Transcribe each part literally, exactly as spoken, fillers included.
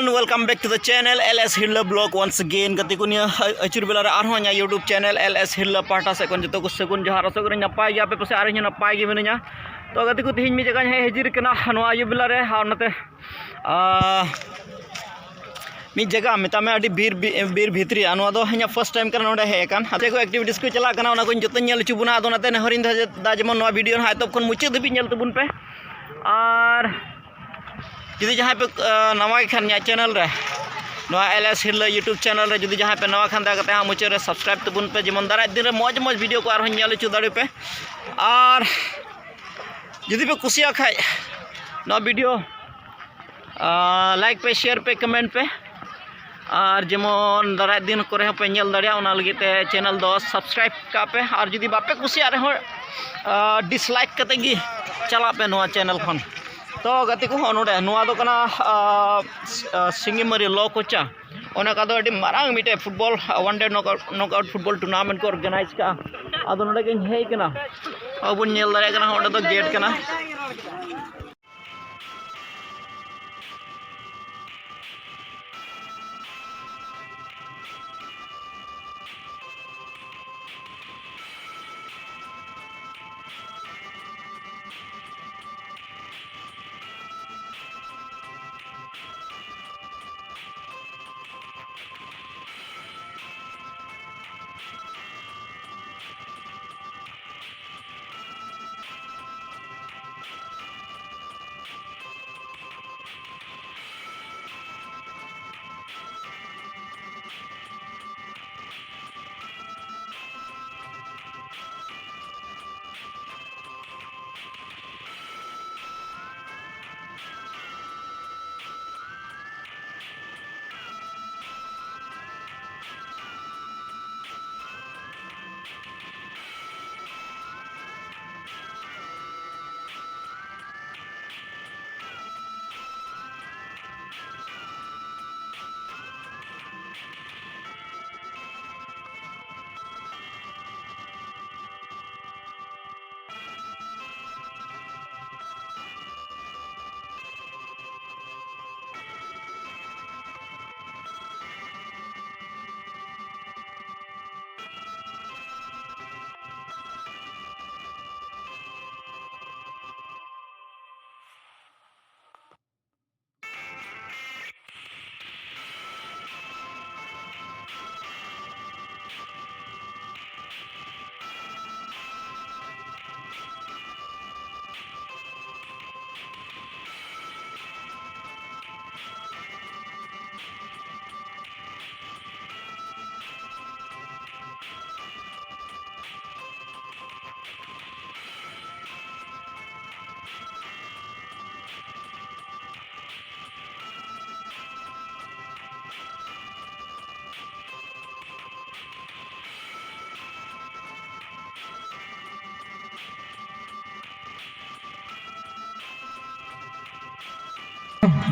And welcome back to the channel L S Hirla Blog once again. ᱜᱟᱛᱮ ᱠᱚ, ᱱᱤᱭᱟᱹ ᱟᱹᱪᱩᱨ ᱵᱮᱞᱟ ᱨᱮ ᱟᱨᱦᱚᱸ ᱤᱧᱟᱹᱜ YouTube channel L S Hirla ᱯᱟᱦᱴᱟ ᱥᱮᱫ ᱠᱷᱚᱱ ᱡᱚᱛᱚ ᱠᱚ ᱥᱟᱹᱜᱩᱱ ᱡᱚᱦᱟᱨ᱾ ᱟᱥᱚᱜ ᱠᱟᱹᱱᱟᱹᱧ ᱱᱟᱯᱟᱭ ᱜᱮᱭᱟ ᱯᱮ, ᱯᱟᱥᱮᱡ ᱟᱨ ᱤᱧ ᱦᱚᱸ ᱱᱟᱯᱟᱭ ᱜᱮ ᱢᱤᱱᱟᱹᱧᱟ᱾ ᱛᱚ ᱜᱟᱛᱮ ᱠᱚ, ᱛᱮᱦᱮᱧ ᱢᱤᱫ ᱡᱟᱭᱜᱟᱧ ᱦᱮᱡ ᱦᱟᱹᱡᱤᱨ ᱠᱟᱱᱟ ᱱᱚᱣᱟ ᱟᱹᱭᱩᱵ ᱵᱮᱞᱟ ᱨᱮ, ᱟᱨ ᱱᱚᱛᱮ ᱟᱨ ᱢᱤᱫ ᱡᱟᱭᱜᱟ ᱢᱮᱛᱟᱜ ᱢᱮ ᱟᱹᱰᱤ ᱵᱤᱨ, ᱵᱤᱨ ᱵᱷᱤᱛᱨᱤ, ᱟᱨ ᱱᱚᱣᱟ ᱫᱚ ᱤᱧᱟᱹᱜ first time ᱠᱟᱱᱟ ᱱᱚᱰᱮ ᱦᱮᱡ ᱟᱠᱟᱱ᱾ ᱪᱮᱫ ᱠᱚ activities ᱠᱚ ᱪᱟᱞᱟᱜ ᱠᱟᱱᱟ, ᱚᱱᱟ ᱠᱚᱧ ᱡᱚᱛᱚᱧ ᱧᱮᱞ ᱦᱚᱪᱚ ᱵᱚᱱᱟ᱾ ᱟᱫᱚ ᱚᱱᱟᱛᱮ ᱱᱮᱦᱚᱨᱤᱧ ᱫᱚᱦᱚᱭᱮᱫᱟ ᱡᱮᱢᱚᱱ ᱱᱚᱣᱟ video ᱦᱟᱸᱜ ᱮᱛᱚᱦᱚᱵ ᱠᱷᱚᱱ ᱢᱩᱪᱟᱹᱫ ᱫᱷᱟᱹᱵᱤᱡ ᱧᱮᱞ ᱛᱟᱵᱚᱱ ᱯᱮ᱾ ᱟᱨ ᱡᱩᱫᱤ ᱡᱟᱦᱟᱸᱭ ᱯᱮ, ᱟᱸ, ᱱᱟᱣᱟ ᱜᱮ ᱠᱷᱟᱱ ᱤᱧᱟᱹᱜ channel ᱨᱮ, ᱱᱚᱣᱟ L S Hirla YouTube channel ᱨᱮ ᱡᱩᱫᱤ ᱡᱟᱦᱟᱸᱭ ᱯᱮ ᱱᱟᱣᱟ ᱠᱷᱟᱱ, ᱫᱟᱭᱟ ᱠᱟᱛᱮ ᱦᱟᱸᱜ ᱢᱩᱪᱟᱹᱫ ᱨᱮ subscribe ᱛᱟᱵᱚᱱ ᱯᱮ, ᱡᱮᱢᱚᱱ ᱫᱟᱨᱟᱭ ᱫᱤᱱ ᱨᱮ ᱢᱚᱡᱽ ᱢᱚᱡᱽ video ᱠᱚ ᱟᱨᱦᱚᱸᱧ ᱧᱮᱞ ᱦᱚᱪᱚ ᱫᱟᱲᱮ ᱯᱮ᱾ ᱟᱨ ᱡᱩᱫᱤ ᱯᱮ ᱠᱩᱥᱤᱭᱟᱜ ᱠᱷᱟᱡ ᱱᱚᱣᱟ video, ᱟᱨ like ᱯᱮ, share ᱯᱮ, comment ᱯᱮ, ᱟᱨ ᱡᱮᱢᱚᱱ ᱫᱟᱨᱟᱭ ᱫᱤᱱ ᱠᱚᱨᱮ ᱦᱚᱸᱯᱮ ᱧᱮᱞ ᱫᱟᱲᱮᱭᱟᱜᱼᱟ, ᱚᱱᱟ ᱞᱟᱹᱜᱤᱫ ᱛᱮ channel ᱫᱚ subscribe ᱠᱟᱜ ᱯᱮ᱾ ᱟᱨ ᱡᱩᱫᱤ ᱵᱟᱯᱮ ᱠᱩᱥᱤᱭᱟᱜ ᱨᱮᱦᱚᱸ, ᱟᱨ dislike ᱠᱟᱛᱮ ᱜᱮ ᱪᱟᱞᱟᱜ ᱯᱮ ᱱᱚᱣᱟ channel ᱠᱷᱚᱱ᱾ ᱛᱚ ᱜᱟᱛᱮ ᱠᱚ, ᱦᱚᱸ ᱱᱚᱰᱮ ᱱᱚᱣᱟ ᱫᱚ ᱠᱟᱱᱟ, ᱟᱨ, ᱟᱨ ᱥᱤᱝᱜᱤᱢᱟᱹᱨᱤ ᱞᱚ ᱠᱚᱪᱟ, ᱚᱱᱟ ᱠᱟ ᱫᱚ ᱟᱹᱰᱤ ᱢᱟᱨᱟᱝ ᱢᱤᱫᱴᱮᱡ football, one day knockout, knockout football tournament ᱠᱚ organize ᱠᱟᱜᱼᱟ᱾ ᱟᱫᱚ ᱱᱚᱰᱮ ᱜᱤᱧ ᱦᱮᱡ ᱠᱟᱱᱟ, ᱟᱵᱚ ᱵᱚᱱ ᱧᱮᱞ ᱫᱟᱲᱮᱭᱟᱜ ᱠᱟᱱᱟ, ᱚᱸᱰᱮ ᱫᱚ gate ᱠᱟᱱᱟ᱾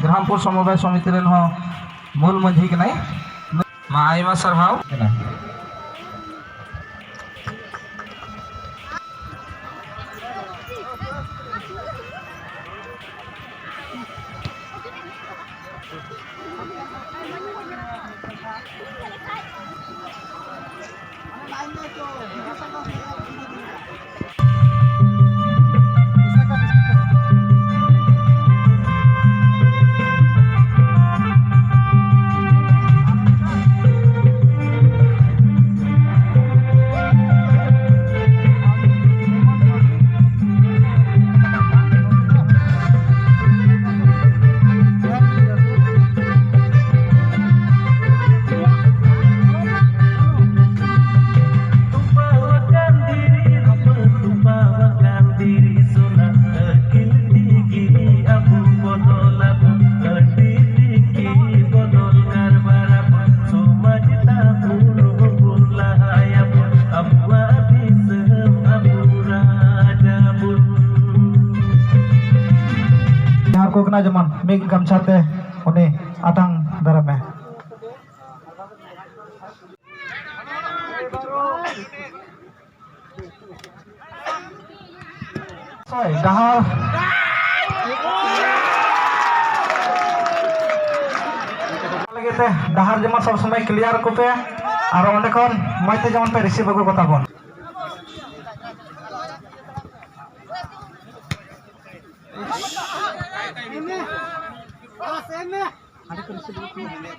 ᱜᱨᱟᱢᱯᱩᱨ ᱥᱚᱢᱚᱵᱟᱭ ᱥᱚᱢᱤᱛᱤ ᱨᱮᱱ ᱦᱚᱸ ᱢᱩᱞ ᱢᱟᱹᱡᱷᱤ ᱠᱟᱱᱟᱭ᱾ ᱢᱟ ᱟᱭᱢᱟ ᱥᱟᱨᱦᱟᱣ᱾ ᱡᱟᱦᱟᱸ ᱠᱚ ᱠᱟᱱᱟ, ᱡᱮᱢᱚᱱ ᱢᱤᱫ ᱜᱟᱢᱪᱷᱟ ᱛᱮ ᱩᱱᱤ ᱟᱛᱟᱝ ᱫᱟᱨᱟᱢᱮ᱾ ᱦᱳᱭ, ᱰᱟᱦᱟᱨ ᱞᱟᱹᱜᱤᱫ ᱛᱮ ᱰᱟᱦᱟᱨ ᱡᱮᱢᱚᱱ ᱥᱚᱵ ᱥᱚᱢᱚᱭ ᱠᱞᱤᱭᱟᱨ ᱠᱚᱯᱮ ᱟᱨ ᱚᱸᱰᱮ ᱠᱷᱚᱱ ᱢᱚᱡᱽ ᱛᱮ ᱡᱮᱢᱚᱱ ᱯᱮ ᱨᱤᱥᱤᱵᱷ ᱟᱹᱜᱩ ᱠᱚᱛᱟ ᱵᱚᱱ᱾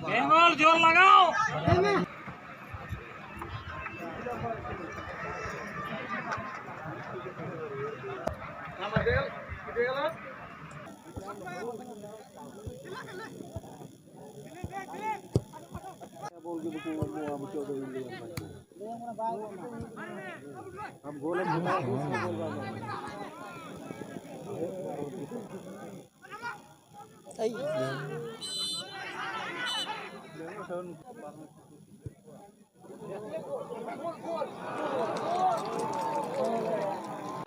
ᱵᱮᱝᱜᱚᱞ ᱡᱳᱨ ᱞᱟᱜᱟᱣ᱾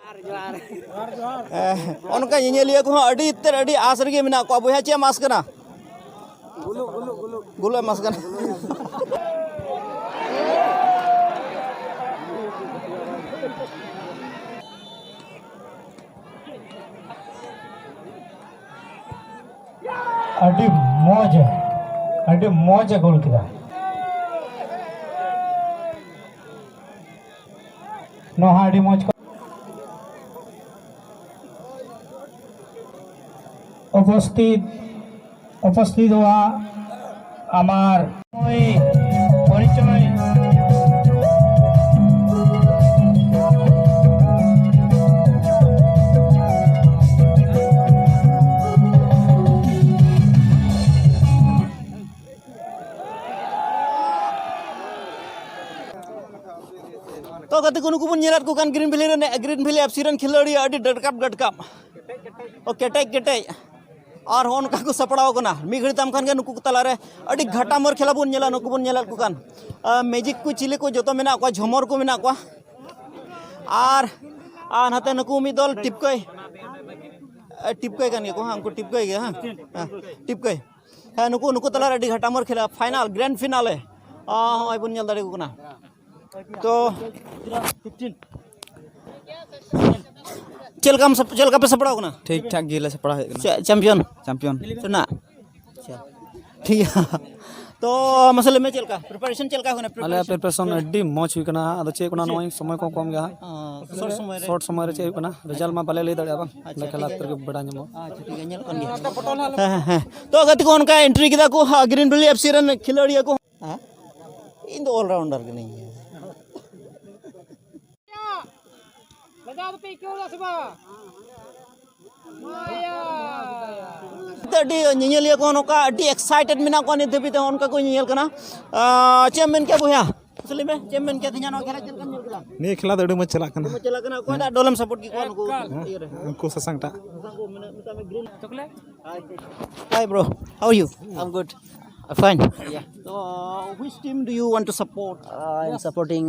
ᱡᱚᱦᱟᱨ, ᱡᱚᱦᱟᱨ, ᱚᱱᱠᱟ ᱧᱮᱧᱮᱞᱤᱭᱟᱹ ᱠᱚᱦᱚᱸ ᱟᱹᱰᱤ ᱛᱮᱫ ᱟᱹᱰᱤ ᱟᱥ ᱨᱮᱜᱮ ᱢᱮᱱᱟᱜ ᱠᱚᱣᱟ᱾ ᱵᱚᱭᱦᱟ, ᱪᱮᱫ ᱮᱢ ᱟᱥ ᱠᱟᱱᱟ? ᱜᱩᱞᱩ ᱮᱢ ᱟᱥ ᱠᱟᱱᱟ᱾ ᱟᱹᱰᱤ ᱢᱚᱡᱽ, ᱟᱹᱰᱤ ᱢᱚᱡᱽ ᱮ ᱜᱳᱞ ᱠᱮᱫᱟ᱾ ᱱᱚᱣᱟ ᱦᱚᱸ ᱟᱹᱰᱤ ᱢᱚᱡᱽ ᱠᱚ ᱩᱯᱚᱥᱛᱷᱤᱛ, ᱩᱯᱚᱥᱛᱷᱤᱛᱚᱜᱼᱟ᱾ আমার পরিচয়। ᱛᱚ ᱜᱟᱛᱮ ᱠᱚ, ᱱᱩᱠᱩ ᱵᱚᱱ ᱧᱮᱞᱮᱫ ᱠᱚ ᱠᱟᱱ ᱜᱨᱤᱱ ᱵᱷᱮᱞᱤ ᱨᱮᱱ, ᱜᱨᱤᱱ ᱵᱷᱮᱞᱤ ᱮᱯᱷ ᱥᱤ ᱨᱮᱱ ᱠᱷᱤᱞᱟᱹᱲᱤᱭᱟᱹ ᱟᱹᱰᱤ ᱰᱟᱰᱠᱟᱯ ᱰᱟᱰᱠᱟᱯ, ᱚ, ᱠᱮᱴᱮᱡ ᱠᱮᱴᱮᱡ᱾ ᱟᱨ ᱦᱚᱸ ᱚᱱᱠᱟ ᱠᱚ ᱥᱟᱯᱲᱟᱣ ᱟᱠᱟᱱᱟ᱾ ᱢᱤᱫ ᱜᱷᱟᱹᱲᱤ ᱛᱟᱭᱚᱢ ᱠᱷᱟᱱ ᱜᱮ ᱱᱩᱠᱩ ᱠᱚ ᱛᱟᱞᱟᱨᱮ ᱟᱹᱰᱤ ᱜᱷᱟᱴᱟᱢᱟᱨ ᱠᱷᱮᱞᱟ ᱵᱚᱱ ᱧᱮᱞᱟ᱾ ᱱᱩᱠᱩ ᱵᱚᱱ ᱧᱮᱞᱮᱫ ᱠᱚ ᱠᱟᱱ, ᱟ, ᱢᱮᱡᱤᱠ ᱠᱚ, ᱪᱤᱞᱤ ᱠᱚ, ᱡᱚᱛᱚ ᱢᱮᱱᱟᱜ ᱠᱚᱣᱟ, ᱡᱷᱚᱢᱚᱨ ᱠᱚ ᱢᱮᱱᱟᱜ ᱠᱚᱣᱟ᱾ ᱟᱨ, ᱟᱨ ᱱᱟᱛᱮ ᱱᱩᱠᱩ ᱢᱤᱫ ᱫᱚᱞ ᱴᱤᱯᱠᱟᱹᱭ, ᱮ, ᱴᱤᱯᱠᱟᱹᱭ ᱠᱟᱱ ᱜᱮᱭᱟ ᱠᱚ, ᱦᱮᱸ, ᱩᱱᱠᱩ ᱴᱤᱯᱠᱟᱹᱭ ᱜᱮ, ᱦᱮᱸ, ᱦᱮᱸ, ᱴᱤᱯᱠᱟᱹᱭ᱾ ᱦᱮᱸ, ᱱᱩᱠᱩ, ᱱᱩᱠᱩ ᱛᱟᱞᱟᱨᱮ ᱟᱹᱰᱤ ᱜᱷᱟᱴᱟᱢᱟᱨ ᱠᱷᱮᱞᱟ, ᱯᱷᱟᱭᱱᱟᱞ, ᱜᱨᱮᱱᱰ ᱯᱷᱤᱱᱟᱞᱮ, ᱟ, ᱦᱚᱸᱜᱼᱚᱭ ᱵᱚᱱ ᱧᱮᱞ ᱫᱟᱲᱮᱭᱟᱠᱚ ᱠᱟᱱᱟ᱾ ᱛᱚ, ᱪᱮᱫ ᱞᱮᱠᱟᱢ ᱥᱟᱯ-, ᱪᱮᱫ ᱞᱮᱠᱟ ᱯᱮ ᱥᱟᱯᱲᱟᱣ ᱠᱟᱱᱟ? ᱴᱷᱤᱠ ᱴᱷᱟᱠ ᱜᱮᱞᱮ ᱥᱟᱯᱲᱟᱣ ᱦᱮᱡ ᱠᱟᱱᱟ᱾ ᱪᱮ-, ᱪᱟᱢᱯᱤᱭᱚᱱ? ᱪᱟᱢᱯᱤᱭᱚᱱ᱾ ᱥᱮ ᱱᱟ? ᱟᱪᱪᱷᱟ᱾ ᱴᱷᱤᱠ ᱜᱮᱭᱟ᱾ ᱛᱚ, ᱢᱟᱥᱮ ᱞᱟᱹᱭ ᱢᱮ, ᱪᱮᱫ ᱞᱮᱠᱟ ᱯᱨᱤᱯᱟᱨᱮᱥᱚᱱ ᱪᱮᱫ ᱞᱮᱠᱟ ᱦᱩᱭᱱᱟ? ᱟᱞᱮᱭᱟᱜ ᱯᱨᱤᱯᱟᱨᱮᱥᱚᱱ ᱟᱹᱰᱤ ᱢᱚᱡᱽ ᱦᱩᱭ ᱠᱟᱱᱟ᱾ ᱟᱫᱚ ᱪᱮᱫ ᱠᱟᱱᱟ, ᱱᱚᱜᱼᱚᱭ ᱥᱚᱢᱚᱭ ᱠᱚ ᱠᱚᱢ ᱜᱮᱭᱟ ᱦᱟᱸᱜ᱾ ᱚ, ᱥᱚᱨᱴ ᱥᱚᱢᱚᱭ ᱨᱮ᱾ ᱥᱚᱨᱴ ᱥᱚᱢᱚᱭ ᱨᱮ ᱪᱮᱫ ᱦᱩᱭᱩᱜ ᱠᱟᱱᱟ, ᱨᱮᱡᱟᱞᱴ ᱢᱟ ᱵᱟᱞᱮ ᱞᱟᱹᱭ ᱫᱟᱲᱮᱭᱟᱜᱼᱟ ᱵᱟᱝ᱾ ᱟᱪᱪᱷᱟ, ᱴᱷᱤᱠ ᱜᱮᱭᱟ, ᱧᱮᱞᱚᱜ ᱠᱟᱱ ᱜᱮᱭᱟ᱾ ᱦᱮᱸ, ᱦᱮᱸ, ᱦᱮᱸ᱾ ᱛᱚ, ᱜᱟᱛᱮ ᱠᱚ, ᱚᱱᱠᱟ ᱮᱱᱴᱨᱤ ᱠᱮᱫᱟ ᱠᱚ, ᱦᱟ, ᱜᱨᱤᱱ ᱵᱷᱮᱞᱤ ᱮᱯᱷ ᱥᱤ ᱨᱮᱱ ᱠᱷᱤᱞᱟᱹᱲᱤᱭᱟᱹ ᱠᱚ᱾ ᱦᱮᱸ? ᱤᱧ ᱫᱚ ᱚᱞᱨᱟᱣᱩᱱᱰᱟᱨ ᱠᱟᱹᱱᱟᱹᱧ᱾ ᱞᱟᱡᱟᱣ ᱫᱚᱯᱮ ᱟᱹᱭᱠᱟᱹᱣ ᱫᱟ ᱥᱮ ᱵᱟᱝ? ᱢᱟᱭᱟ᱾ ᱟᱹᱰᱤ ᱧᱮᱧᱮᱞᱤᱭᱟᱹ ᱠᱚ ᱱᱚᱝᱠᱟ ᱟᱹᱰᱤ ᱮᱠᱥᱟᱭᱴᱮᱰ ᱢᱮᱱᱟᱜ ᱠᱚᱣᱟ ᱱᱤᱛ ᱫᱷᱟᱹᱵᱤᱡ ᱛᱮ, ᱚᱱᱠᱟ ᱠᱚ ᱧᱮᱧᱮᱞ ᱠᱟᱱᱟ᱾ ᱟᱸ, ᱪᱮᱫ ᱮᱢ ᱢᱮᱱ ᱠᱮᱭᱟ ᱵᱚᱭᱦᱟ? ᱢᱟᱥᱮ ᱞᱟᱹᱭ ᱢᱮ, ᱪᱮᱫ ᱮᱢ ᱢᱮᱱ ᱠᱮᱭᱟ ᱛᱮᱦᱮᱧᱟᱜ ᱱᱚᱣᱟ ᱠᱷᱮᱞᱟ ᱪᱮᱫ ᱞᱮᱠᱟᱢ ᱧᱮᱞ ᱠᱮᱫᱟ? ᱱᱤᱭᱟᱹ ᱠᱷᱮᱞᱟ ᱫᱚ ᱟᱹᱰᱤ ᱢᱚᱡᱽ ᱪᱟᱞᱟᱜ ᱠᱟᱱᱟ᱾ ᱢᱚᱡᱽ ᱪᱟᱞᱟᱜ ᱠᱟᱱᱟ᱾ ᱚᱠᱚᱭᱴᱟᱜ ᱫᱚᱞᱮᱢ ᱥᱟᱯᱳᱨᱴ ᱠᱮᱫ ᱠᱚᱣᱟ ᱱᱩᱠᱩ ᱦᱮᱸ? ᱤᱭᱟᱹ ᱨᱮ? ᱩᱱᱠᱩ ᱥᱟᱥᱟᱝ ᱴᱟᱜ᱾ ᱥᱟᱥᱟᱝ ᱠᱚ ᱢᱮᱱᱟᱜ, ᱢᱮᱛᱟᱜ ᱢᱮ green. Hi bro, how are you? I'm good. Uh, fine. Yeah. So, uh, which team do you want to support? Uh, I'm supporting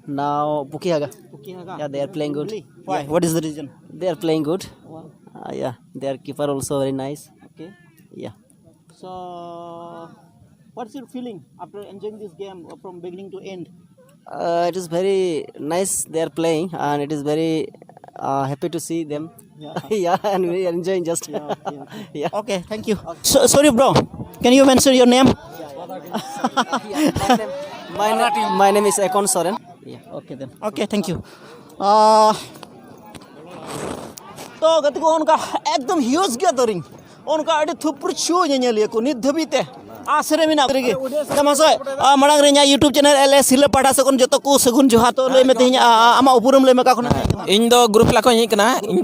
now Pukihaga. Yeah, they are playing good. Why? What is the reason? They are playing good. Uh, yeah, their keeper also very nice. Okay. Yeah. So, what's your feeling after enjoying this game from beginning to end? Uh, it is very nice they are playing, and it is very uh, happy to see them. Yeah. Yeah, and we are enjoying just. Yeah, okay, okay. Yeah. Okay, thank you. So, sorry, bro. Can you mention your name? My name, my name is Ekon Soren. Yeah. Okay then. Okay, thank you. Uh, ᱛᱚ ᱜᱟᱛᱮ ᱠᱚ, ᱚᱱᱠᱟ ᱮᱠᱫᱚᱢ ᱦᱤᱭᱩᱡᱽ ᱜᱮᱫᱟᱨᱤᱝ, ᱚᱱᱠᱟ ᱟᱹᱰᱤ ᱛᱷᱩᱯᱨᱩᱪᱷᱩ ᱧᱮᱧᱮᱞᱤᱭᱟᱹ ᱠᱚ ᱱᱤᱛ ᱫᱷᱟᱹᱵᱤᱡ ᱛᱮ ᱟᱥ ᱨᱮ ᱢᱮᱱᱟᱜ ᱨᱮᱜᱮ᱾ ᱛᱚ ᱢᱟᱥᱮ, ᱟ, ᱢᱟᱲᱟᱝ ᱨᱮ ᱤᱧᱟᱹᱜ YouTube channel ᱮᱞ ᱮᱥ ᱥᱤᱞᱟᱹ ᱯᱟᱦᱴᱟ ᱥᱮᱫ ᱠᱷᱚᱱ ᱡᱚᱛᱚ ᱠᱚ ᱥᱟᱹᱜᱩᱱ ᱡᱚᱦᱟᱨ᱾ ᱛᱚ ᱞᱟᱹᱭ ᱢᱮ ᱛᱮᱦᱮᱧ, ᱟ, ᱟ, ᱟᱢᱟᱜ ᱩᱯᱨᱩᱢ ᱞᱟᱹᱭ ᱢᱮ, ᱚᱠᱟ ᱠᱷᱚᱱᱟᱜ ᱮᱢ ᱦᱮᱡ ᱠᱟᱱᱟ? ᱤᱧ ᱫᱚ ᱜᱩᱨᱩ ᱯᱷᱮᱞᱟ ᱠᱷᱚᱱ ᱤᱧ ᱦᱮᱡ ᱠᱟᱱᱟ᱾ ᱤᱧ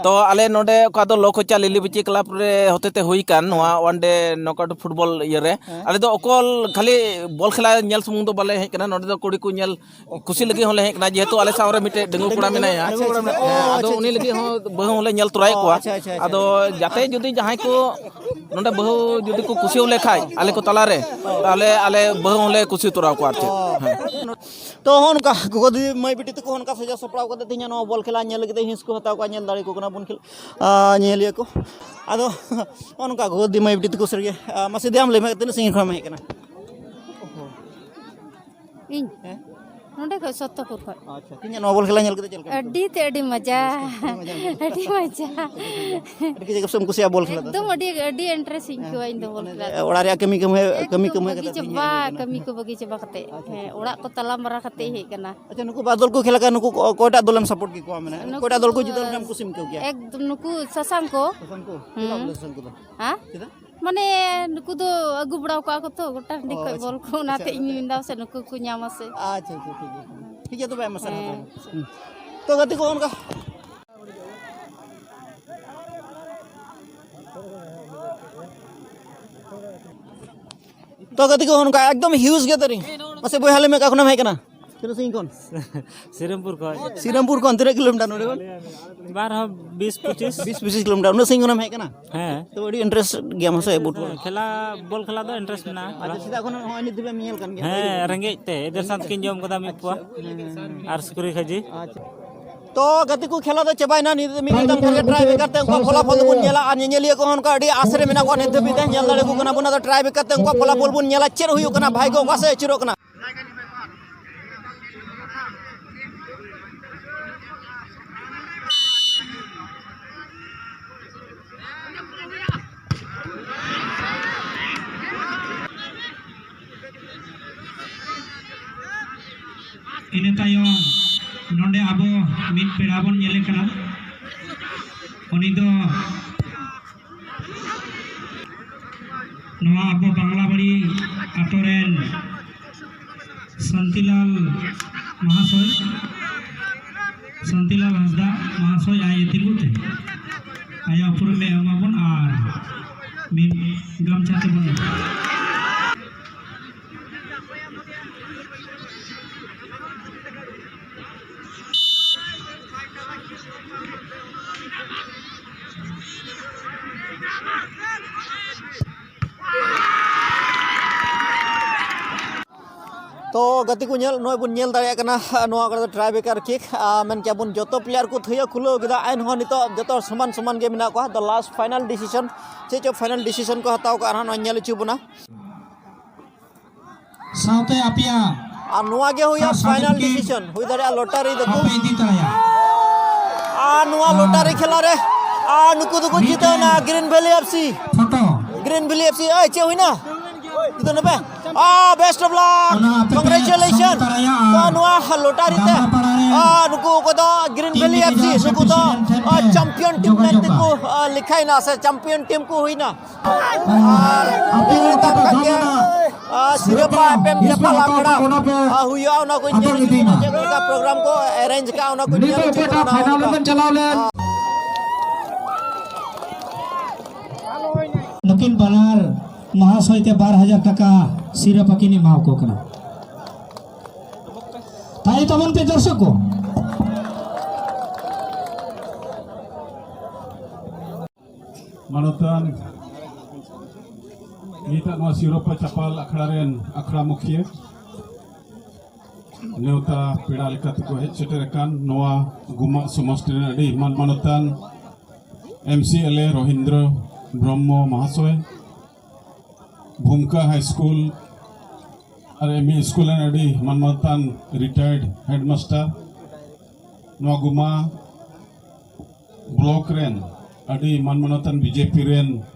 ᱫᱚ ᱟᱞᱮ ᱱᱚᱰᱮ ᱚᱠᱟ ᱫᱚ ᱞᱚ ᱠᱚᱪᱟ ᱞᱤᱞᱤ ᱵᱤᱪᱤ ᱠᱞᱟᱵᱽ ᱨᱮ ᱦᱚᱛᱮᱛᱮ ᱦᱩᱭ ᱠᱟᱱ ᱱᱚᱣᱟ ᱚᱣᱟᱱ ᱰᱮ ᱱᱚᱠᱟᱣᱩᱴ ᱯᱷᱩᱴᱵᱚᱞ ᱤᱭᱟᱹ ᱨᱮ, ᱟᱞᱮ ᱫᱚ ᱚᱠᱚᱞ ᱠᱷᱟᱹᱞᱤ ᱵᱚᱞ ᱠᱷᱮᱞᱟ ᱧᱮᱞ ᱥᱩᱢᱩᱝ ᱫᱚ ᱵᱟᱞᱮ ᱦᱮᱡ ᱠᱟᱱᱟ᱾ ᱱᱚᱰᱮ ᱫᱚ ᱠᱩᱲᱤ ᱠᱚ ᱧᱮᱞ ᱠᱩᱥᱤ ᱞᱟᱹᱜᱤᱫ ᱦᱚᱸᱞᱮ ᱦᱮᱡ ᱠᱟᱱᱟ, ᱡᱮᱦᱮᱛᱩ ᱟᱞᱮ ᱥᱟᱶ ᱨᱮ ᱢᱤᱫᱴᱮᱡ ᱰᱟᱺᱜᱩᱣᱟᱹ ᱠᱚᱲᱟ ᱢᱮᱱᱟᱭᱟ᱾ ᱟᱪᱪᱷᱟ, ᱟᱪᱪᱷᱟ᱾ ᱦᱮᱸ, ᱟᱫᱚ ᱩᱱᱤ ᱞᱟᱹᱜᱤᱫ ᱦᱚᱸ ᱵᱟᱹᱦᱩ ᱦᱚᱸᱞᱮ ᱧᱮᱞ ᱛᱚᱨᱟᱭᱮᱫ ᱠᱚᱣᱟ᱾ ᱟᱪᱪᱷᱟ, ᱟᱪᱪᱷᱟ, ᱟᱪᱪᱷᱟ᱾ ᱟᱫᱚ ᱡᱟᱛᱮ ᱡᱩᱫᱤ ᱡᱟᱦᱟᱸᱭ ᱠᱚ ᱱᱚᱰᱮ ᱵᱟᱹᱦᱩ ᱡᱩᱫᱤ ᱠᱚ ᱠᱩᱥᱤ ᱞᱮ ᱠᱷᱟᱡ ᱟᱞᱮ ᱠᱚ ᱛᱟᱞᱟ ᱨᱮ, ᱛᱟᱦᱚᱞᱮ ᱟᱞᱮ ᱵᱟᱹᱦᱩ ᱦᱚᱸᱞᱮ ᱠᱩᱥᱤ ᱛᱚᱨᱟ ᱠᱚᱣᱟ ᱟᱨ ᱪᱮᱫ᱾ ᱚ᱾ ᱦᱮᱸ᱾ ᱛᱚ, ᱦᱚᱸᱜᱼᱚ ᱱᱚᱝᱠᱟ ᱜᱚᱜᱚ ᱫᱤᱫᱤ ᱢᱟᱹᱭ ᱵᱤᱴᱤ ᱛᱟᱠᱚ ᱦᱚᱸ ᱱᱚᱝᱠᱟ ᱥᱟᱡᱟᱣ ᱥᱟᱯᱲᱟᱣ ᱠᱟᱛᱮ ᱛᱮᱦᱮᱧ ᱱᱚᱣᱟ ᱵᱚᱞ ᱠᱷᱮᱞᱟ ᱧᱮᱞ ᱞᱟᱹᱜᱤᱫ ᱛᱮ ᱦᱤᱸᱥ ᱠᱚ ᱦᱟᱛᱟᱣ ᱠᱚᱣᱟ, ᱧᱮᱞ ᱫᱟᱲᱮ ᱟᱠᱚ ᱠᱟᱱᱟ ᱵᱚᱱ ᱠᱷᱮᱞ, ᱟ, ᱧᱮᱧᱮᱞᱤᱭᱟᱹ ᱠᱚ᱾ ᱟᱫᱚ ᱦᱚᱸᱜᱼᱚ ᱱᱚᱝᱠᱟ ᱜᱚᱜᱚ ᱫᱤᱫᱤ ᱢᱟᱹᱭ ᱵᱤᱴᱤ ᱛᱟᱠᱚ ᱥᱟᱹᱨᱤᱜᱮ, ᱟ, ᱢᱟᱥᱮ ᱫᱮ ᱟᱢ ᱞᱟᱹᱭ ᱢᱮ, ᱛᱤᱱᱟᱹᱜ ᱥᱟᱺᱜᱤᱧ ᱠᱷᱚᱱᱮᱢ ᱦᱮᱡ ᱠᱟᱱᱟ? ᱤᱧ? ᱦᱮᱸ? ᱱᱚᱸᱰᱮ ᱠᱷᱚᱡ, ᱥᱚᱛᱛᱚᱯᱩᱨ ᱠᱷᱚᱡ᱾ ᱟᱪᱪᱷᱟ, ᱛᱮᱦᱮᱧᱟᱜ ᱱᱚᱣᱟ ᱵᱚᱞ ᱠᱷᱮᱞᱟ ᱧᱮᱞ ᱠᱟᱛᱮ ᱪᱮᱫ ᱞᱮᱠᱟ ᱵᱩᱡᱷᱟᱹᱣ ᱟᱹᱰᱤ ᱛᱮ ᱟᱹᱰᱤ ᱢᱟᱡᱟ᱾ ᱠᱮᱫᱟ? ᱟᱹᱰᱤ ᱢᱟᱡᱟ᱾ ᱟᱹᱰᱤ ᱠᱟᱡᱟᱠ ᱮᱢ ᱠᱩᱥᱤᱭᱟᱜᱼᱟ ᱵᱚᱞ ᱠᱷᱮᱞᱟ ᱫᱚ? ᱮᱠᱫᱚᱢ ᱟᱹᱰᱤ, ᱟᱹᱰᱤ interest ᱤᱧ ᱟᱹᱭᱠᱟᱹᱣᱟ ᱤᱧ ᱫᱚ ᱵᱚᱞ ᱠᱷᱮᱞᱟ ᱫᱚ᱾ ᱚᱲᱟᱜ ᱨᱮᱭᱟᱜ ᱠᱟᱹᱢᱤ ᱠᱟᱹᱢᱦᱟᱹᱭ, ᱠᱟᱹᱢᱤ ᱠᱟᱹᱢᱦᱟᱹᱭ ᱵᱟᱹᱜᱤ ᱠᱟᱛᱮ ᱪᱟᱵᱟ, ᱛᱮᱦᱮᱧ ᱦᱮᱡ ᱦᱩᱭ ᱠᱟᱱᱟ᱾ ᱠᱟᱹᱢᱤ ᱠᱚ ᱵᱟᱹᱜᱤ ᱪᱟᱵᱟ ᱠᱟᱛᱮ᱾ ᱟᱪᱪᱷᱟ, ᱦᱮᱸ, ᱟᱪᱪᱷᱟ᱾ ᱚᱲᱟᱜ ᱠᱚ ᱛᱟᱞᱟ ᱢᱟᱨᱟ ᱠᱟᱛᱮ ᱦᱮᱡ ᱠᱟᱱᱟ᱾ ᱟᱪᱪᱷᱟ, ᱱᱩᱠᱩ ᱵᱟᱨ ᱫᱚᱞ ᱠᱚ ᱠᱷᱮᱞ ᱠᱟᱱᱟ, ᱱᱩᱠᱩ ᱚᱠᱚᱭᱴᱟᱜ ᱫᱚᱞᱮᱢ support ᱠᱮᱠᱚᱣᱟ? ᱢᱟᱱᱮ ᱱᱩᱠᱩ, ᱚᱠᱚᱭᱴᱟᱜ ᱫᱚᱞ ᱠᱚ ᱡᱤᱛᱟᱹᱣ ᱞᱮᱱᱠᱷᱟᱱ ᱠᱩᱥᱤᱢ ᱟᱹᱭᱠᱟᱹᱣ ᱠᱮᱭᱟ? ᱮᱠᱫᱚᱢ, ᱱᱩᱠᱩ ᱥᱟᱥᱟᱝ ᱠᱚ᱾ ᱥᱟᱥᱟᱝ ᱠᱚ? ᱦᱩᱸ᱾ ᱪᱮᱫᱟᱜ ᱵᱚᱞᱮ ᱥᱟᱥᱟᱝ ᱠᱚᱫᱚ? ᱦᱮᱸ? ᱪᱮᱫᱟᱜ? ᱢᱟᱱᱮ, ᱱᱩᱠᱩ ᱫᱚ ᱟᱹᱜᱩ ᱵᱟᱲᱟᱣ ᱠᱟᱜᱼᱟ ᱠᱚ ᱛᱚ, ᱜᱚᱴᱟ ᱴᱟᱺᱰᱤ ᱚ, ᱠᱷᱚᱡ ᱟᱪᱪᱷᱟ, ᱵᱚᱞ ᱠᱚ, ᱚᱱᱟᱛᱮ ᱟᱪᱪᱷᱟ᱾ ᱤᱧ ᱢᱮᱱᱫᱟ ᱯᱟᱥᱮᱡ ᱱᱩᱠᱩ ᱠᱚ ᱧᱟᱢᱟ ᱥᱮ᱾ ᱟᱪᱪᱷᱟ, ᱟᱪᱪᱷᱟ, ᱴᱷᱤᱠ ᱜᱮᱭᱟ᱾ ᱴᱷᱤᱠ ᱜᱮᱭᱟ, ᱛᱚᱵᱮ ᱟᱭᱢᱟ ᱥᱟᱨᱦᱟᱣ ᱦᱮᱸ᱾ ᱛᱟᱦᱚᱞᱮ᱾ ᱦᱩᱸ᱾ ᱛᱚ, ᱜᱟᱛᱮ ᱠᱚ, ᱚᱱᱠᱟ᱾ ᱛᱚ, ᱜᱟᱛᱮ ᱠᱚ, ᱚᱱᱠᱟ ᱮᱠᱫᱚᱢ huge gathering᱾ ᱢᱟᱥᱮ ᱵᱚᱭᱦᱟ, ᱞᱟᱹᱭ ᱢᱮ, ᱚᱠᱟ ᱠᱷᱚᱱᱮᱢ ᱦᱮᱡ ᱠᱟᱱᱟ? ᱛᱤᱱᱟᱹᱜ ᱥᱟᱺᱜᱤᱧ ᱠᱷᱚᱱ? ᱥᱤᱨᱟᱢᱯᱩᱨ ᱠᱷᱚᱱ᱾ ᱥᱤᱨᱟᱢᱯᱩᱨ ᱠᱷᱚᱱ ᱛᱤᱱᱟᱹᱜ ᱠᱤᱞᱳᱢᱤᱴᱟᱨ ᱱᱚᱰᱮ ᱠᱷᱚᱱ? ᱵᱟᱨ ᱦᱚᱸ ᱵᱤᱥ ᱯᱚᱸᱪᱤᱥ᱾ ᱵᱤᱥ ᱯᱚᱸᱪᱤᱥ ᱠᱤᱞᱳᱢᱤᱴᱟᱨ᱾ ᱩᱱᱟᱹᱜ ᱥᱟᱺᱜᱤᱧ ᱠᱷᱚᱱᱮᱢ ᱦᱮᱡ ᱠᱟᱱᱟ? ᱦᱮᱸ᱾ ᱛᱚ, ᱟᱹᱰᱤ interest ᱜᱮᱭᱟᱢ ᱥᱮ ᱯᱷᱩᱴᱵᱚᱞ? ᱦᱮᱸ, ᱠᱷᱮᱞᱟ, ᱵᱚᱞ ᱠᱷᱮᱞᱟ ᱫᱚ interest ᱢᱮᱱᱟᱜᱼᱟ᱾ ᱟᱪᱪᱷᱟ, ᱥᱮᱛᱟᱜ ᱠᱷᱚᱱ ᱱᱚᱜᱼᱚᱭ ᱱᱤᱛ ᱫᱷᱟᱹᱵᱤᱡ ᱮᱢ ᱧᱮᱞ ᱠᱟᱱ ᱜᱮᱭᱟ? ᱦᱮᱸ, ᱨᱮᱸᱜᱮᱡ ᱛᱮ ᱮᱫᱮᱨ ᱥᱟᱛ ᱠᱤᱱ ᱡᱚᱢ ᱠᱟᱫᱟ ᱢᱤᱫ ᱯᱚᱣᱟ᱾ ᱟᱨ ᱥᱩᱠᱨᱤ ᱠᱷᱟᱹᱡᱤ᱾ ᱟᱪᱪᱷᱟ᱾ ᱛᱚ, ᱜᱟᱛᱮ ᱠᱚ, ᱠᱷᱮᱞᱟ ᱫᱚ ᱪᱟᱵᱟᱭᱮᱱᱟ᱾ ᱱᱤᱛ ᱢᱤᱫ ᱜᱷᱟᱹᱲᱤ ᱛᱟᱭᱚᱢ ᱠᱷᱟᱱ ᱜᱮ tie breaker ᱛᱮ ᱩᱱᱠᱩᱣᱟᱜ ᱯᱷᱚᱞᱟᱯᱷᱚᱞ ᱫᱚᱵᱚᱱ ᱧᱮᱞᱟ᱾ ᱟᱨ ᱧᱮᱧᱮᱞᱤᱭᱟᱹ ᱠᱚᱦᱚᱸ ᱚᱱᱠᱟ ᱟᱹᱰᱤ ᱟᱥ ᱨᱮ ᱢᱮᱱᱟᱜ ᱠᱚᱣᱟ ᱱᱤᱛ ᱫᱷᱟᱹᱵᱤᱡ ᱛᱮ᱾ ᱧᱮᱞ ᱫᱟᱲᱮ ᱟᱠᱚ ᱠᱟᱱᱟ ᱵᱚᱱ᱾ ᱟᱫᱚ tie breaker ᱛᱮ ᱩᱱᱠᱩᱣᱟᱜ ᱯᱷᱚᱞᱟᱯᱷᱚᱞ ᱵᱚᱱ ᱧᱮᱞᱟ, ᱪᱮᱫ ᱦᱩᱭᱩᱜ ᱠᱟᱱᱟ, ᱵᱷᱟᱭ ᱠᱚ ᱚᱠᱟ ᱥᱮᱫ ᱟᱹᱪᱩᱨᱚᱜ ᱠᱟᱱᱟ᱾ ᱤᱱᱟᱹ ᱛᱟᱭᱚᱢ ᱱᱚᱰᱮ ᱟᱵᱚ ᱢᱤᱫ ᱯᱮᱲᱟ ᱵᱚᱱ ᱧᱮᱞᱮ ᱠᱟᱱᱟ᱾ ᱩᱱᱤ ᱫᱚ ᱱᱚᱣᱟ ᱟᱵᱚ ᱵᱟᱝᱞᱟᱵᱟᱲᱤ ᱟᱛᱳ ᱨᱮᱱ ᱥᱟᱱᱛᱤᱞᱟᱞ ᱢᱟᱦᱟᱥᱚᱭ, ᱥᱟᱱᱛᱤᱞᱟᱞ ᱦᱟᱸᱥᱫᱟ ᱢᱟᱦᱟᱥᱚᱭ ᱟᱡ ᱮ ᱛᱤᱸᱜᱩ ᱛᱮ ᱟᱭᱟᱜ ᱩᱯᱨᱩᱢ ᱮ ᱮᱢᱟᱵᱚᱱ ᱟᱨ ᱢᱤᱫ ᱜᱟᱢᱪᱷᱟ ᱛᱮᱵᱚᱱ ᱛᱚ ᱜᱟᱛᱮ ᱠᱚ ᱧᱮᱞ, ᱱᱚᱜᱼᱚᱭ ᱵᱚᱱ ᱧᱮᱞ ᱫᱟᱲᱮᱭᱟᱜ ᱠᱟᱱᱟ, ᱱᱚᱣᱟ ᱠᱚᱨᱮ ᱫᱚ tie breaker kick, ᱟᱨ ᱢᱮᱱ ᱠᱮᱭᱟ ᱵᱚᱱ ᱡᱚᱛᱚ player ᱠᱚ ᱛᱷᱟᱹᱭᱟᱹ ᱠᱷᱩᱞᱟᱹᱣ ᱠᱮᱫᱟ, ᱮᱱᱦᱚᱸ ᱱᱤᱛᱚᱜ ᱡᱚᱛᱚ ᱦᱚᱲ ᱥᱚᱢᱟᱱ ᱥᱚᱢᱟᱱ ᱜᱮ ᱢᱮᱱᱟᱜ ᱠᱚᱣᱟ᱾ The last final decision, ᱪᱮᱫ ᱪᱚ final decision ᱠᱚ ᱦᱟᱛᱟᱣ ᱠᱟᱜᱼᱟ, ᱱᱚᱜᱼᱚᱭ ᱧᱮᱞ ᱦᱚᱪᱚ ᱵᱚᱱᱟ᱾ ᱥᱟᱶᱛᱮ ᱟᱯᱮᱭᱟᱜ ᱟᱨ ᱱᱚᱣᱟ ᱜᱮ ᱦᱩᱭᱩᱜᱼᱟ ᱟᱨ final certificate decision, ᱦᱩᱭ ᱫᱟᱲᱮᱭᱟᱜᱼᱟ lottery ᱫᱚᱠᱚ᱾ ᱟᱯᱮ ᱤᱫᱤ ᱛᱚᱨᱟᱭᱟ᱾ ᱟᱨ ᱱᱚᱣᱟ ᱟᱨ lottery ᱠᱷᱮᱞᱟ ᱨᱮ, ᱟᱨ ᱱᱩᱠᱩ ᱫᱚᱠᱚ ᱢᱤᱫᱴᱮᱱ ᱡᱤᱛᱟᱹᱣ ᱮᱱᱟ Green Valley FC᱾ Photo. Green Valley FC, ᱮᱭ, ᱪᱮᱫ ᱦᱩᱭᱱᱟ? ᱡᱤᱛᱟᱹᱣ ᱱᱟᱯᱮ? ᱟᱨ best of luck, ᱚᱱᱟ ᱟᱯᱮ ᱯᱮ congratulations᱾ ᱥᱟᱵ ᱛᱚᱨᱟᱭᱟ ᱛᱚ ᱟᱨ ᱱᱚᱣᱟ lottery ᱛᱮ, ᱜᱟᱢᱞᱟ ᱯᱟᱲᱟ ᱨᱮ ᱟᱨ ᱱᱩᱠᱩ ᱠᱚᱫᱚ Green team Valley manager FC, ᱱᱩᱠᱩ ᱫᱚ, ᱥᱮᱠᱨᱮᱴᱟᱨᱤ ᱴᱷᱮᱱ ᱟᱨ, ᱯᱮ champion team ᱡᱳᱜᱟᱡᱳᱜᱟ᱾ ᱢᱮᱱᱛᱮ ᱠᱚ, ᱟᱨ, ᱞᱮᱠᱷᱟᱭᱮᱱᱟ ᱥᱮ champion team ᱠᱚ ᱦᱩᱭᱱᱟ᱾ ᱟᱨ ᱟᱯᱮ ᱚᱱᱠᱟ ᱞᱮᱛᱟᱲ ᱠᱷᱟᱱ ᱜᱮ, ᱚᱠᱟᱴᱟᱜ ᱟᱨ, ᱥᱤᱨᱯᱟᱹ ᱥᱤᱨᱯᱟᱹ ᱮᱯᱮᱢ ᱥᱤᱨᱯᱟᱹ ᱪᱟᱯᱟᱞ ᱦᱟᱛᱟᱣ ᱟᱠᱷᱲᱟ, ᱠᱚ ᱚᱱᱟ ᱯᱮ ᱟᱨ, ᱦᱩᱭᱩᱜᱼᱟ, ᱚᱱᱟ ᱠᱚ ᱧᱮᱞ ᱟᱯᱮ ᱦᱚᱪᱚ ᱤᱫᱤᱭ ᱵᱚᱱᱟ, ᱢᱟ᱾ ᱪᱮᱫ ᱞᱮᱠᱟ program ᱠᱚ arrange ᱠᱟᱜᱼᱟ, ᱚᱱᱟ ᱠᱚ ᱧᱮᱞ ᱱᱤᱛᱚᱜ ᱦᱚᱪᱚ ᱚᱠᱟᱴᱟᱜ ᱵᱚᱱᱟ, ᱚᱱᱟ final ᱠᱚ᱾ ᱨᱮᱵᱚᱱ ᱪᱟᱞᱟᱣ ᱞᱮᱱ? ᱱᱩᱠᱤᱱ ᱵᱟᱱᱟᱨ ᱢᱟᱦᱟᱥᱚᱭ ᱛᱮ ᱵᱟᱨ ᱦᱟᱡᱟᱨ ᱴᱟᱠᱟ ᱥᱤᱨᱯᱟᱹ ᱠᱤᱱ ᱮᱢᱟ ᱠᱚ ᱠᱟᱱᱟ᱾ ᱵᱷᱟᱭ ᱛᱟᱵᱚᱱ ᱯᱮ ᱫᱚᱨᱥᱚᱠ ᱠᱚ᱾ ᱢᱟᱱᱚᱛᱟᱱ ᱱᱤᱛᱟᱜ ᱱᱚᱣᱟ ᱥᱤᱨᱚᱯᱟ ᱪᱟᱯᱟᱞ ᱟᱠᱷᱲᱟ ᱨᱮᱱ ᱟᱠᱷᱲᱟ ᱢᱩᱠᱷᱤᱭᱟᱹ, ᱱᱮᱣᱛᱟ ᱯᱮᱲᱟ ᱞᱮᱠᱟᱛᱮ ᱠᱚ ᱦᱮᱡ ᱥᱮᱴᱮᱨ ᱟᱠᱟᱱ ᱱᱚᱣᱟ ᱜᱩᱢᱟᱜ ᱥᱚᱢᱚᱥᱴᱤ ᱨᱮᱱ ᱟᱹᱰᱤ ᱢᱟᱱ ᱢᱟᱱᱚᱛᱟᱱ M C L A Rohindra Brahma ᱢᱟᱦᱟᱥᱚᱭ, ᱵᱷᱩᱢᱠᱟ ᱦᱟᱭ ᱥᱠᱩᱞ ᱟᱨ ᱮᱢ ᱤ ᱥᱠᱩᱞ ᱨᱮᱱ ᱟᱹᱰᱤ ᱢᱟᱱ ᱢᱟᱱᱚᱛᱟᱱ ᱨᱤᱴᱟᱭᱟᱨᱰ ᱦᱮᱰᱢᱟᱥᱴᱟᱨ, ᱱᱚᱣᱟ ᱜᱩᱢᱟ ᱵᱞᱚᱠ ᱨᱮᱱ ᱟᱹᱰᱤ ᱢᱟᱱ ᱢᱟᱱᱚᱛᱟᱱ ᱵᱤ ᱡᱮ ᱯᱤ ᱨᱮᱱ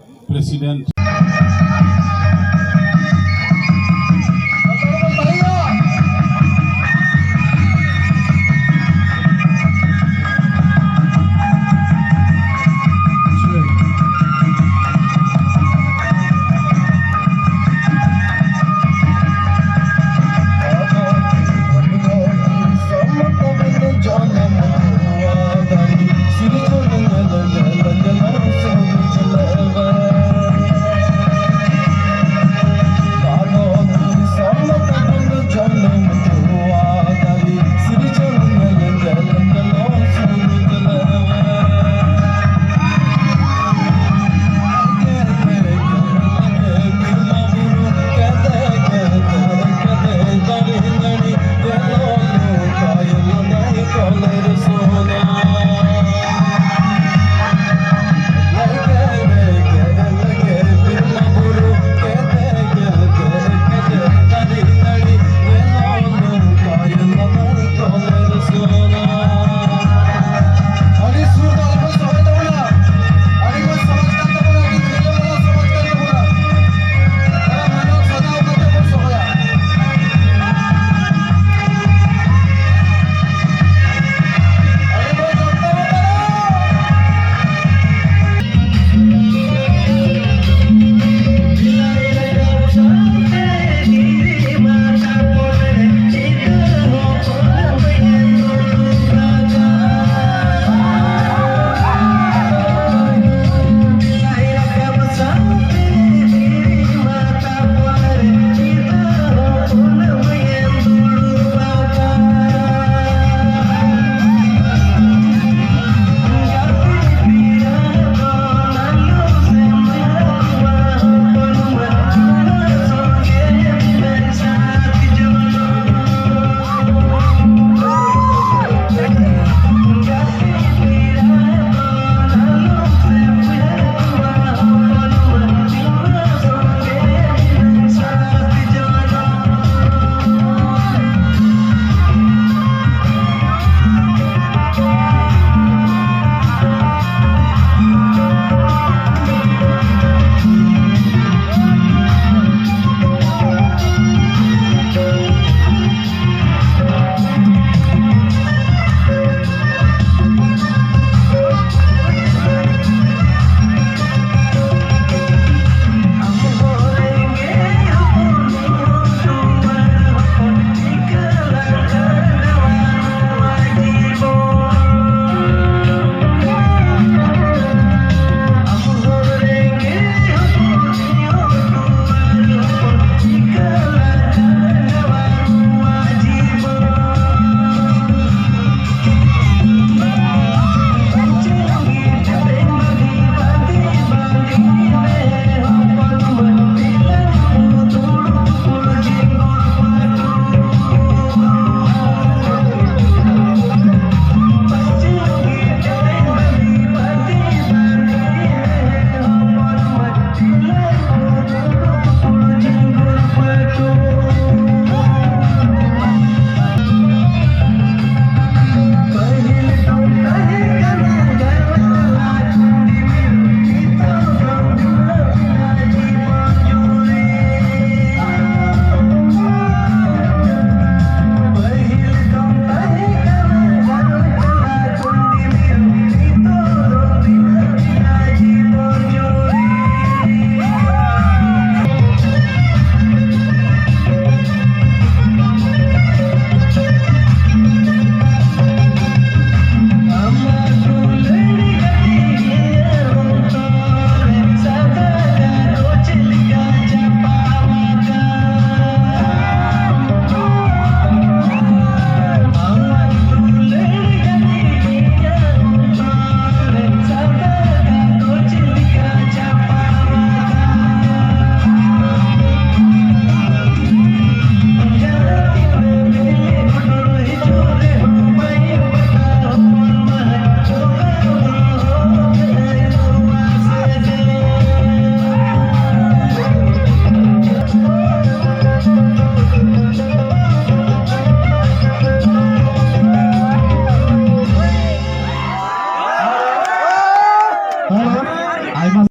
ᱯᱨᱮᱥᱤᱰᱮᱱᱴ,